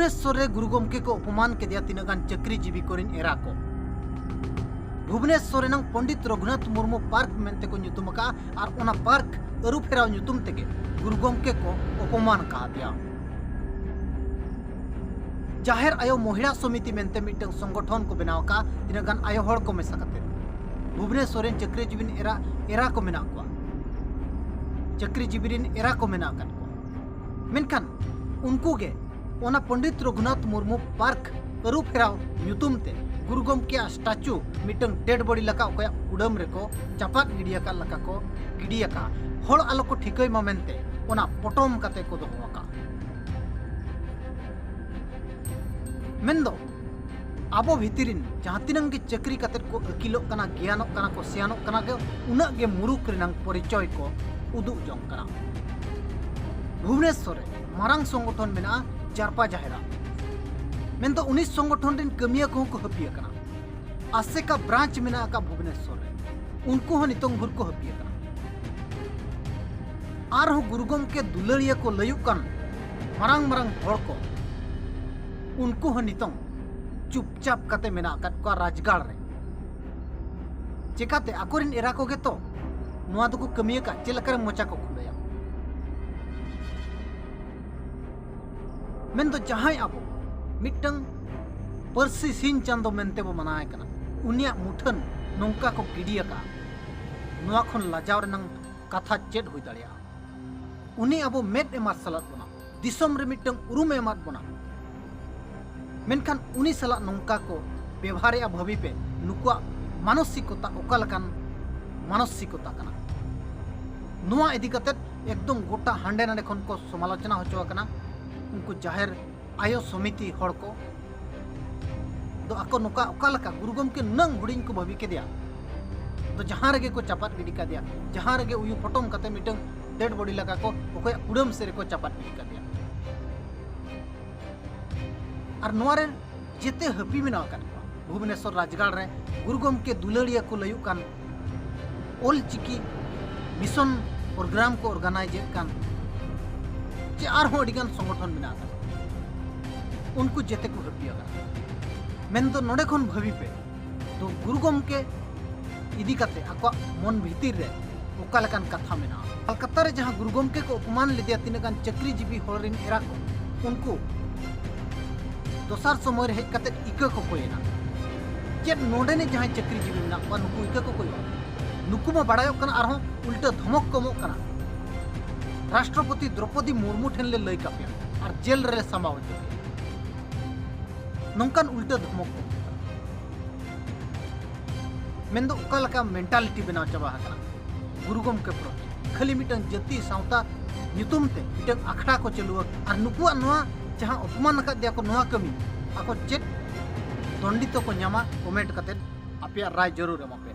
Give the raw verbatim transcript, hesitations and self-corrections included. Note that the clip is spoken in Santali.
ᱵᱷᱩᱵᱽᱱᱮᱥᱚᱨ ᱨᱮ ᱜᱩᱨᱩ ᱜᱚᱢᱠᱮ ᱠᱚ ᱚᱯᱚᱢᱟᱱ ᱠᱮᱫᱮᱭᱟ ᱛᱤᱱᱟᱹᱜ ᱜᱟᱱ ᱪᱟᱹᱠᱨᱤᱡᱤᱵᱤ ᱠᱚᱨᱮᱱ ᱮᱨᱟ ᱠᱚ᱾ ᱵᱷᱩᱵᱽᱱᱮᱥᱚᱨ ᱨᱮᱱᱟᱝ ᱯᱚᱱᱰᱤᱛ ᱨᱚᱜᱷᱩᱱᱟᱛᱷ ᱢᱩᱨᱢᱩ ᱯᱟᱨᱠ ᱢᱮᱱᱛᱮ ᱠᱚ ᱧᱩᱛᱩᱢ ᱟᱠᱟᱫᱼᱟ ᱟᱨ ᱚᱱᱟ ᱯᱟᱨᱠ ᱟᱹᱨᱩ ᱯᱷᱮᱨᱟᱣ ᱧᱩᱛᱩᱢ ᱛᱮᱜᱮ ᱜᱩᱨᱩ ᱜᱚᱢᱠᱮ ᱠᱚ ᱚᱯᱚᱢᱟᱱ ᱟᱠᱟᱫᱮᱭᱟ᱾ ᱡᱟᱦᱮᱨ ᱟᱭᱳ ᱢᱚᱦᱤᱞᱟ ᱥᱚᱢᱤᱛᱤ ᱢᱮᱱᱛᱮ ᱢᱤᱫᱴᱟᱝ ᱥᱚᱝᱜᱚᱴᱷᱚᱱ ᱠᱚ ᱵᱮᱱᱟᱣ ᱟᱠᱟᱫᱼᱟ ᱛᱤᱱᱟᱹᱜ ᱜᱟᱱ ᱟᱭᱳ ᱦᱚᱲ ᱠᱚ ᱢᱮᱥᱟ ᱠᱟᱛᱮ᱾ ᱵᱷᱩᱵᱽᱱᱮᱥᱚᱨ ᱨᱮᱱ ᱪᱟᱹᱠᱨᱤᱡᱤᱵᱤ ᱮᱨᱟ ᱮᱨᱟ ᱠᱚ ᱢᱮᱱᱟᱜ ᱠᱚᱣᱟ᱾ ᱪᱟᱹᱠᱨᱤᱡᱤᱵᱤ ᱨᱮᱱ ᱮᱨᱟ ᱠᱚ ᱢᱮᱱᱟᱜ ᱟᱠᱟᱫ ᱠᱚᱣᱟ᱾ ᱢᱮᱱᱠᱷᱟᱱ ᱩᱱᱠᱩ ᱜᱮ ᱚᱱᱟ ᱯᱚᱱᱰᱤᱛ ᱨᱚᱜᱷᱩᱱᱟᱛᱷ ᱢᱩᱨᱢᱩ ᱯᱟᱨᱠ ᱟᱹᱨᱩ ᱯᱷᱮᱨᱟᱣ ᱧᱩᱛᱩᱢ ᱛᱮ ᱜᱩᱨᱩ ᱜᱚᱢᱠᱮᱭᱟᱜ ᱥᱴᱟᱪᱩ ᱢᱤᱫᱴᱟᱝ ᱰᱮᱰ ᱵᱚᱰᱤ ᱞᱮᱠᱟ ᱚᱠᱚᱭᱟᱜ ᱠᱩᱰᱟᱹᱢ ᱨᱮᱠᱚ ᱪᱟᱯᱟᱫ ᱜᱤᱰᱤ ᱟᱠᱟᱫ ᱞᱮᱠᱟ ᱠᱚ ᱜᱤᱰᱤ ᱟᱠᱟᱫᱼᱟ᱾ ᱦᱚᱲ ᱟᱞᱚ ᱠᱚ ᱴᱷᱤᱠᱟᱹᱭ ᱢᱟ ᱢᱮᱱᱛᱮ ᱚᱱᱟ ᱯᱚᱴᱚᱢ ᱠᱟᱛᱮ ᱠᱚ ᱫᱚᱦᱚ ᱟᱠᱟᱫᱼᱟ᱾ ᱢᱮᱱᱫᱚ ᱟᱵᱚ ᱵᱷᱤᱛᱤᱨ ᱨᱮᱱ ᱡᱟᱦᱟᱸ ᱛᱤᱱᱟᱹᱝ ᱜᱮ ᱪᱟᱹᱠᱨᱤ ᱠᱟᱛᱮᱫ ᱠᱚ ᱟᱹᱠᱤᱞᱚᱜ ᱠᱟᱱᱟ, ᱜᱮᱭᱟᱱᱚᱜ ᱠᱟᱱᱟ ᱠᱚ, ᱥᱮᱭᱟᱱᱚᱜ ᱠᱟᱱᱟ ᱜᱮ, ᱩᱱᱟᱹᱜ ᱜᱮ ᱢᱩᱨᱩᱠ ᱨᱮᱱᱟᱝ ᱯᱚᱨᱤᱪᱚᱭ ᱠᱚ ᱩᱫᱩᱜ ᱡᱚᱝ ᱠᱟᱱᱟ᱾ ᱵᱷᱩᱵᱽᱱᱮᱥᱚᱨ ᱨᱮ ᱢᱟᱨᱟᱝ ᱥᱚᱝᱜᱚᱴᱷᱚᱱ ᱢᱮᱱᱟᱜᱼᱟ ᱡᱟᱨᱯᱟ ᱡᱟᱦᱮᱨᱟ᱾ ᱢᱮᱱᱫᱚ ᱩᱱᱤ ᱥᱚᱝᱜᱚᱴᱷᱚᱱ ᱨᱮᱱ ᱠᱟᱹᱢᱤᱭᱟᱹ ᱠᱚᱦᱚᱸ ᱠᱚ ᱦᱟᱹᱯᱤ ᱟᱠᱟᱱᱟ᱾ ᱟᱥᱮᱠᱟ ᱵᱨᱟᱧᱪ ᱢᱮᱱᱟᱜ ᱟᱠᱟᱫ ᱵᱷᱩᱵᱽᱱᱮᱥᱚᱨ ᱨᱮ, ᱩᱱᱠᱩ ᱦᱚᱸ ᱱᱤᱛᱚᱝ ᱵᱷᱳᱨ ᱠᱚ ᱦᱟᱹᱯᱤ ᱟᱠᱟᱱᱟ᱾ ᱟᱨᱦᱚᱸ ᱜᱩᱨᱩ ᱜᱚᱢᱠᱮ ᱫᱩᱞᱟᱹᱲᱤᱭᱟᱹ ᱠᱚ ᱞᱟᱹᱭᱩᱜ ᱠᱟᱱ ᱢᱟᱨᱟᱝ ᱢᱟᱨᱟᱝ ᱦᱚᱲ ᱠᱚ, ᱩᱱᱠᱩ ᱦᱚᱸ ᱱᱤᱛᱚᱝ ᱪᱩᱯᱪᱟᱯ ᱠᱟᱛᱮ ᱢᱮᱱᱟᱜ ᱟᱠᱟᱫ ᱠᱚᱣᱟ ᱨᱟᱡᱽᱜᱟᱲ ᱨᱮ᱾ ᱪᱮᱠᱟᱛᱮ ᱟᱠᱚᱨᱮᱱ ᱮᱨᱟ ᱠᱚᱜᱮ ᱛᱚ ᱱᱚᱣᱟ ᱫᱚᱠᱚ ᱠᱟᱹᱢᱤ ᱟᱠᱟᱫ, ᱪᱮᱫ ᱞᱮᱠᱟᱨᱮ ᱢᱚᱪᱟ ᱠᱚ ᱠᱷᱩᱞᱟᱹᱭᱟ? ᱢᱮᱱᱫᱚ ᱡᱟᱦᱟᱸᱭ ᱟᱵᱚ ᱢᱤᱫᱴᱟᱝ ᱯᱟᱹᱨᱥᱤ ᱥᱤᱧ ᱪᱟᱸᱫᱚ ᱢᱮᱱᱛᱮ ᱵᱚ ᱢᱟᱱᱟᱣᱮ ᱠᱟᱱᱟ, ᱩᱱᱤᱭᱟᱜ ᱢᱩᱴᱷᱟᱹᱱ ᱱᱚᱝᱠᱟ ᱠᱚ ᱜᱤᱰᱤ ᱟᱠᱟᱫᱼᱟ, ᱱᱚᱣᱟ ᱠᱷᱚᱱ ᱞᱟᱡᱟᱣ ᱨᱮᱱᱟᱝ ᱠᱟᱛᱷᱟ ᱪᱮᱫ ᱦᱩᱭ ᱫᱟᱲᱮᱭᱟᱜᱼᱟ? ᱩᱱᱤ ᱟᱵᱚ ᱢᱮᱫ ᱮ ᱢᱟᱨᱥᱟᱞᱟᱫ ᱵᱚᱱᱟ, ᱫᱤᱥᱚᱢ ᱨᱮ ᱢᱤᱫᱴᱟᱝ ᱩᱨᱩᱢ ᱮ ᱮᱢᱟᱫ ᱵᱚᱱᱟ, ᱢᱮᱱᱠᱷᱟᱱ ᱩᱱᱤ ᱥᱟᱞᱟᱜ ᱱᱚᱝᱠᱟ ᱠᱚ ᱵᱮᱵᱷᱟᱨᱮᱜᱼᱟ᱾ ᱵᱷᱟᱹᱵᱤ ᱯᱮ, ᱱᱩᱠᱩᱣᱟᱜ ᱢᱟᱱᱚᱥᱤᱠᱚᱛᱟ ᱚᱠᱟ ᱞᱮᱠᱟᱱ ᱢᱟᱱᱚᱥᱤᱠᱚᱛᱟ ᱠᱟᱱᱟ᱾ ᱱᱚᱣᱟ ᱤᱫᱤ ᱠᱟᱛᱮᱫ ᱮᱠᱫᱚᱢ ᱜᱚᱴᱟ ᱦᱟᱸᱰᱮ ᱱᱟᱰᱮ ᱠᱷᱚᱱ ᱠᱚ ᱥᱚᱢᱟᱞᱳᱪᱚᱱᱟ ᱦᱚᱪᱚ ᱟᱠᱟᱱᱟ᱾ ᱩᱱᱠᱩ ᱡᱟᱦᱮᱨ ᱟᱭᱳ ᱥᱚᱢᱤᱛᱤ ᱦᱚᱲ ᱠᱚ ᱫᱚ ᱟᱠᱚ ᱱᱚᱝᱠᱟ ᱚᱠᱟ ᱞᱮᱠᱟ ᱜᱩᱨᱩ ᱜᱚᱢᱠᱮ ᱱᱩᱱᱟᱹᱝ ᱦᱩᱰᱤᱧ ᱠᱚ ᱵᱷᱟᱹᱵᱤ ᱠᱮᱫᱮᱭᱟ, ᱫᱚ ᱡᱟᱦᱟᱸ ᱨᱮᱜᱮ ᱠᱚ ᱪᱟᱯᱟᱫ ᱜᱤᱰᱤ ᱠᱟᱫᱮᱭᱟ, ᱡᱟᱦᱟᱸ ᱨᱮᱜᱮ ᱩᱭᱩ ᱯᱚᱴᱚᱢ ᱠᱟᱛᱮ ᱢᱤᱫᱴᱟᱝ ᱰᱮᱰ ᱵᱚᱰᱤ ᱞᱮᱠᱟ ᱠᱚ ᱚᱠᱚᱭᱟᱜ ᱠᱩᱰᱟᱹᱢ ᱥᱮᱫ ᱨᱮᱠᱚ ᱪᱟᱯᱟᱫ ᱜᱤᱰᱤ ᱠᱟᱫᱮᱭᱟ᱾ ᱟᱨ ᱱᱚᱣᱟ ᱨᱮᱱ ᱡᱮᱛᱮ ᱦᱟᱹᱯᱤ ᱢᱮᱱᱟᱜ ᱟᱠᱟᱫ ᱠᱚᱣᱟ ᱵᱷᱩᱵᱽᱱᱮᱥᱚᱨ ᱨᱟᱡᱽᱜᱟᱲ ᱨᱮ ᱜᱩᱨᱩ ᱜᱚᱢᱠᱮ ᱫᱩᱞᱟᱹᱲᱤᱭᱟᱹ ᱠᱚ ᱞᱟᱹᱭᱩᱜ ᱠᱟᱱ ᱚᱞ ᱪᱤᱠᱤ ᱢᱤᱥᱚᱱ ᱯᱨᱳᱜᱨᱟᱢ ᱠᱚ ᱚᱨᱜᱟᱱᱟᱭᱤᱡᱮᱫ ᱠᱟᱱ, ᱪᱮ ᱟᱨᱦᱚᱸ ᱟᱹᱰᱤᱜᱟᱱ ᱥᱚᱝᱜᱚᱴᱷᱚᱱ ᱢᱮᱱᱟᱜ ᱟᱠᱟᱫᱟ᱾ ᱩᱱᱠᱩ ᱡᱮᱛᱮ ᱠᱚ ᱦᱟᱹᱯᱤ ᱟᱠᱟᱱᱟ᱾ ᱢᱮᱱᱫᱚ ᱱᱚᱰᱮ ᱠᱷᱚᱱ ᱵᱷᱟᱹᱵᱤ ᱯᱮ, ᱫᱚ ᱜᱩᱨᱩ ᱜᱚᱢᱠᱮ ᱤᱫᱤ ᱠᱟᱛᱮ ᱟᱠᱚᱣᱟᱜ ᱢᱚᱱ ᱵᱷᱤᱛᱤᱨ ᱨᱮ ᱚᱠᱟ ᱞᱮᱠᱟᱱ ᱠᱟᱛᱷᱟ ᱢᱮᱱᱟᱜᱼᱟ᱾ ᱠᱟᱞᱠᱟᱛᱟ ᱨᱮ ᱡᱟᱦᱟᱸ ᱜᱩᱨᱩ ᱜᱚᱢᱠᱮ ᱠᱚ ᱚᱯᱚᱢᱟᱱ ᱞᱮᱫᱮᱭᱟ, ᱛᱤᱱᱟᱹᱜ ᱜᱟᱱ ᱪᱟᱹᱠᱨᱤᱡᱤᱵᱤ ᱦᱚᱲ ᱨᱮᱱ ᱮᱨᱟ ᱠᱚ, ᱩᱱᱠᱩ ᱫᱚᱥᱟᱨ ᱥᱚᱢᱚᱭ ᱨᱮ ᱦᱮᱡ ᱠᱟᱛᱮ ᱤᱠᱟᱹ ᱠᱚ ᱠᱚᱭᱮᱱᱟ᱾ ᱪᱮᱫ ᱱᱚᱰᱮᱱᱤᱡ ᱡᱟᱦᱟᱸᱭ ᱪᱟᱹᱠᱨᱤᱡᱤᱵᱤ ᱢᱮᱱᱟᱜ ᱠᱚᱣᱟ, ᱱᱩᱠᱩ ᱤᱠᱟᱹ ᱠᱚ ᱠᱚᱭᱚᱜᱼᱟ? ᱱᱩᱠᱩ ᱢᱟ ᱵᱟᱲᱟᱭᱚᱜ ᱠᱟᱱᱟ, ᱟᱨᱦᱚᱸ ᱩᱞᱴᱟᱹ ᱫᱷᱚᱢᱚᱠ ᱠᱚ ᱮᱢᱚᱜ ᱠᱟᱱᱟ, ᱨᱟᱥᱴᱨᱚᱯᱚᱛᱤ ᱫᱨᱚᱯᱚᱫᱤ ᱢᱩᱨᱢᱩ ᱴᱷᱮᱱ ᱞᱮ ᱞᱟᱹᱭ ᱠᱟᱯᱮᱭᱟ ᱟᱨ ᱡᱮᱞ ᱨᱮᱞᱮ ᱥᱟᱢᱵᱟᱣ ᱦᱚᱪᱚ ᱯᱮᱭᱟ᱾ ᱱᱚᱝᱠᱟᱱ ᱩᱞᱴᱟᱹ ᱫᱷᱚᱢᱚᱠ ᱠᱚ ᱮᱢᱚᱜ ᱠᱟᱱᱟ᱾ ᱢᱮᱱᱫᱚ ᱚᱠᱟ ᱞᱮᱠᱟ ᱢᱮᱱᱴᱟᱞᱤᱴᱤ ᱵᱮᱱᱟᱣ ᱪᱟᱵᱟ ᱟᱠᱟᱱᱟ ᱜᱩᱨᱩ ᱜᱚᱢᱠᱮ ᱯᱨᱚᱛᱤ᱾ ᱠᱷᱟᱹᱞᱤ ᱢᱤᱫᱴᱟᱝ ᱡᱟᱹᱛᱤ ᱥᱟᱶᱛᱟ ᱧᱩᱛᱩᱢ ᱛᱮ ᱢᱤᱫᱴᱟᱝ ᱟᱠᱷᱲᱟ ᱠᱚ ᱪᱟᱹᱞᱩ ᱟᱠᱟᱫ, ᱟᱨ ᱱᱩᱠᱩᱣᱟᱜ ᱱᱚᱣᱟ ᱡᱟᱦᱟᱸ ᱚᱯᱚᱢᱟᱱ ᱟᱠᱟᱫ ᱫᱮᱭᱟ ᱠᱚ, ᱱᱚᱣᱟ ᱠᱟᱹᱢᱤ ᱟᱠᱚ ᱪᱮᱫ ᱫᱚᱱᱰᱤᱛᱚ ᱠᱚ ᱧᱟᱢᱟ, ᱠᱚᱢᱮᱱᱴ ᱠᱟᱛᱮ ᱟᱯᱮᱭᱟᱜ ᱨᱟᱭ ᱡᱟᱹᱨᱩᱲ ᱮᱢᱚᱜ ᱯᱮ᱾